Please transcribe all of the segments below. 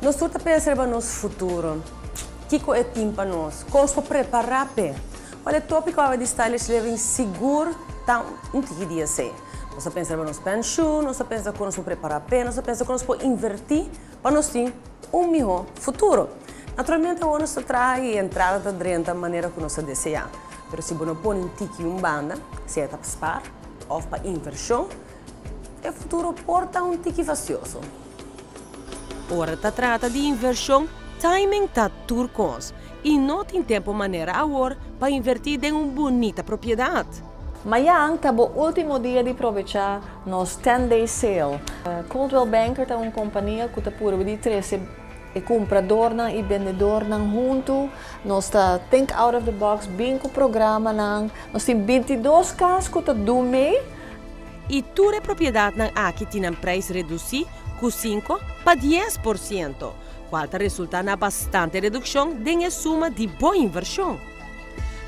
Nos tur ta pensa riba nos futuro. Kiko e tin pa nos? Kon nos por prepará p'e? Wèl, e tópiko awe di Stylish Living sigur ta un tiki di esei. Nos ta pensa riba nos penshun, nos ta pensa kon nos por prepará p'e, nos ta pensa kon nos por invertí pa nos tin un mihó futuro. Naturalmente awor nos ta traha i e entrada ta drenta manera ku nos ta deseá. Pero si bo no pone un tiki un banda, sea ta pa spar òf pa invershon, e futuro por ta un tiki fastioso. Ora ta trata di invershon, timing ta tur kos i no tin tempu manera awor pa invertí den un bunita propiedat. Mayan ta bo último dia di probechá nos ten day sale. Coldwell Banker ta un kompania ku ta purba di trese e kumpradornan i bendedornan huntu. Nos ta think out of the box, bin ku programanan. Nos tin 22 kas ku ta du mee. I tur e propiedatnan aki tin nan prijs redusí ku 5 pa 10%, kual ta resultá na bastante redukshon den e suma di bo invershon.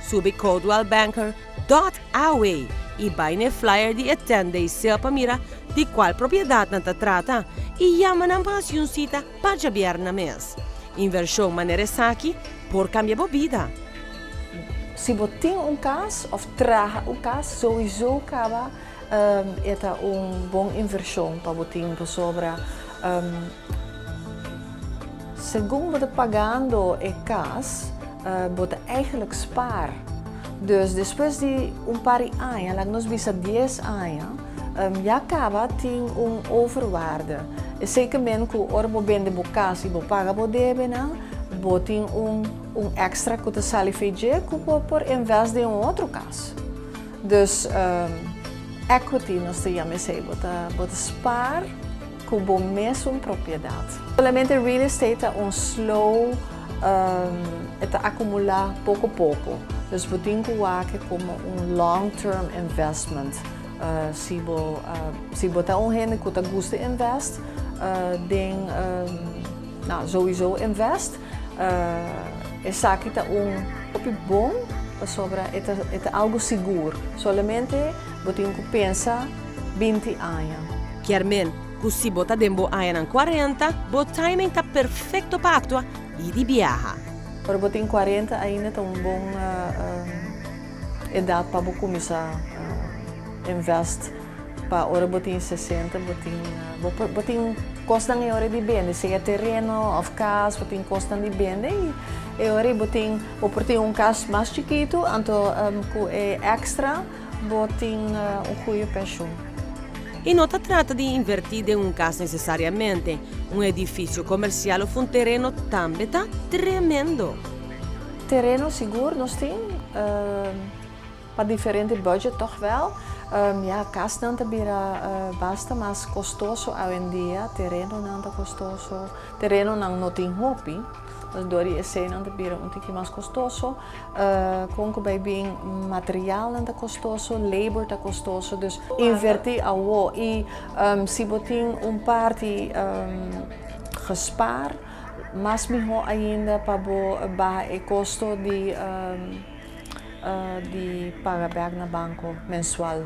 Subi coldwellbanker.aw i bai na e flyer di e 10 day sale pa mira di kual propiedatnan ta trata i yama nan pa hasi un sita pa djabièrnè mes. Invershon manera esaki por kambia bo bida. Si bo tin un kas òf traha un kas, sowieso kaba e ta un bon invershon pa bo tin pasobra segun bo ta pagando e kas, bo ta eigenlijk spaar. Dus despues di un par di aña, laga nos bisa 10 aña, ya kaba tin un overwaarde. Esei ke men ku ora bo bende bo kas i bo paga bo debenan, bo tin un extra ku ta sali for dje ku bo por invest den un otro kas. Dus equity nos ta yama esei, bo ta spaar ku bo mesun propiedat. Solamente real estate ta un slow, e ta akumulá poko poko. Dus bo tin ku wak komo un long term investment. Si bo ta un hende ku ta gusta invest, den nou, sowieso invest. Esaki ta un hopi bon pasobra e ta algo sigur. Solamente bo tin ku pensa 20 aña. Kier men, ku si bo ta den bo añanan 40, bo timing ta perfekto pa aktua i di biaha. Ora bo tin 40 ainda ta un bon edat pa bo kuminsá invest, pa ora bo tin 60 bo tin kosnan e ora di bende, sea tereno òf kas, bo tin kosnan di bende i e ora bo tin bo por tin un kas mas chikitu, anto ku e extra bo tin un goede pensioen. I no ta trata di invertí den un kas nesesariamente. Un edifisio komersial òf un tereno tambe ta tremendo. Tereno sigur nos tin pa diferente budget toch wel. Ja, kasnan ta bira basta mas kostoso awendia, terenonan ta kostoso, terenonan no tin hopi. Dus dor di eseinan ta bira un tiki mas kostoso. Kon ku bai bin materialnan ta kostoso, labor ta kostoso, dus invertí awo i si bo tin un parti gespaar, mas mihó ainda pa bo baha e kosto di paga bèk na banko mensual.